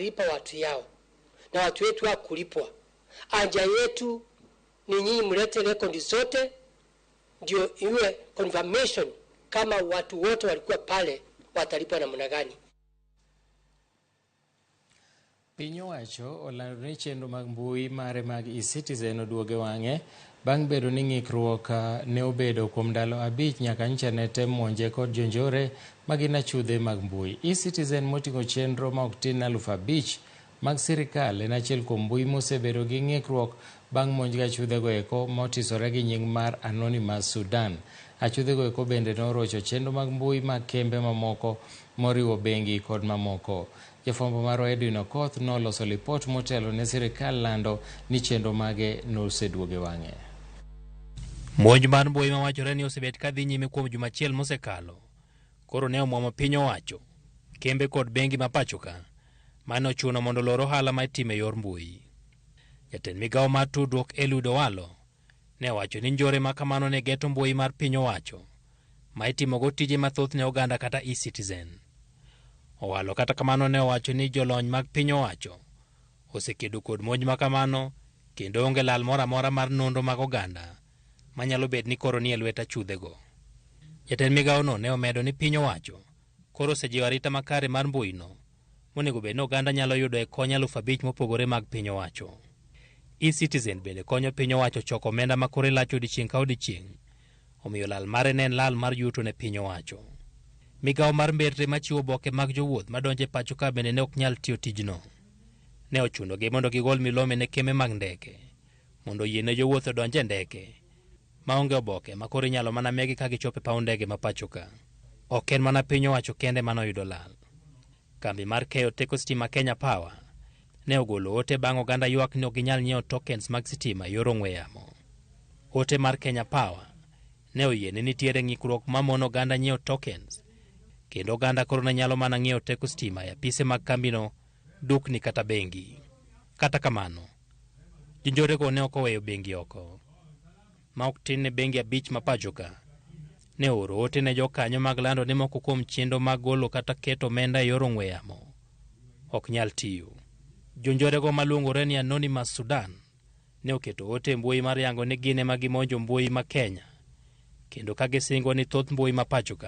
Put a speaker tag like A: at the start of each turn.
A: Walilipa watu yao na watu wetu hawakulipwa. Haja yetu ni nyinyi mlete rekodi zote ndio iwe confirmation kama watu wote walikuwa pale watalipwa namna gani.
B: Piny owacho olando ni chenro mag mbui mare mag eCitizen oduogo e wang'e bang' bedo ni ng'ikruok ne obedo kuom ndalo 5 nyaka nyocha ne tem monje kod jonjore magin achudhe mag mbui. eCitizen moting'o chenro ma ok tin ne 5,000 mag sirikal en achiel kuom mbui mosebedo gi ng'ikruok bang' monj gi achudhego eko motisore gi nying mar Anonymous Sudan. Achudhego eko bende norocho chenro mag mbui mag kembe mamoko moriwo bengi kod mamoko. Jafwambo marwa Edwin Okoth noloso lipot motelo ne sirikal lando ni chenro mage noseduogo e wang'e.
C: Monj mar mbui mawachore ni osebet ka dhi nyime kuom juma achiel mosekalo koro ne omwomo piny owacho, kembe kod bengi ma pacho ka, mane ochuno mondo olor ohala ma itimo e yor mbui. Jatend migawo mar tudruok Eliud Owalo ne owacho ni njore ma kamano ne geto mbui mar piny owacho ma itimogo tije mathoth ne oganda kata eCitizen. Owalo kata kamano ne owacho ni jolony mag piny owacho osekedo kod monj ma kamano kendo onge lal moro amora mar nonro mag oganda manyalo bet ni koro ni e lwet achudhego. Jatend migawono ne omedo ni piny owacho koro osejiwo arita makare mar mbuino monego bed ni oganda nyalo yudo e kony 5,000 mopogore mag piny owacho. eCitizen bende konyo piny owacho choko omenda ma kore lach odiechieng' ka odiechieng', omiyo lal mare ne en lal mar yuto ne piny owacho. Migawo mar mbetre machiwo oboke mag jowuoth madonjo e pacho ka bende ne ok nyal tiyo tijno. Ne ochunogi mondo gigol milome ne kembe mag ndeke mondo oyie ne jowuoth odonj e ndeke maonge oboke ma koro inyalo mana megi ka gichopo e paw ndege ma pacho ka. Ok en mana piny owacho kende manoyudo lal. Kambi mar keyo teko sitima Kenya Power ne ogolo ote bang' oganda ywak ni ok ginyal nyiewo tokens mag sitima e yor ong'we yamo. Ote mar Kenya Power ne oyie ni nitiere ng'ikruok ma mono oganda nyiewo tokens kendo oganda koro ne nyalo mana ng'iewo teko sitima e apise mag kambino, dukni kata bengi. Kata kamano, jonjorego ne ok oweyo bengi oko. Ma ok tin ne bengi 5 ma pacho ka ne ooro ote ne jokanyo mag lando ni moko kuom chenro mag golo kata keto omenda e yor ong'we yamo ok nyal tiyo. Jonjorego maluongore ni Anonymous Sudan ne oketo ote e mbui mar yango ni gin ema gimonjo mbui ma Kenya kendo ka gisingo ni thoth mbui ma pacho ka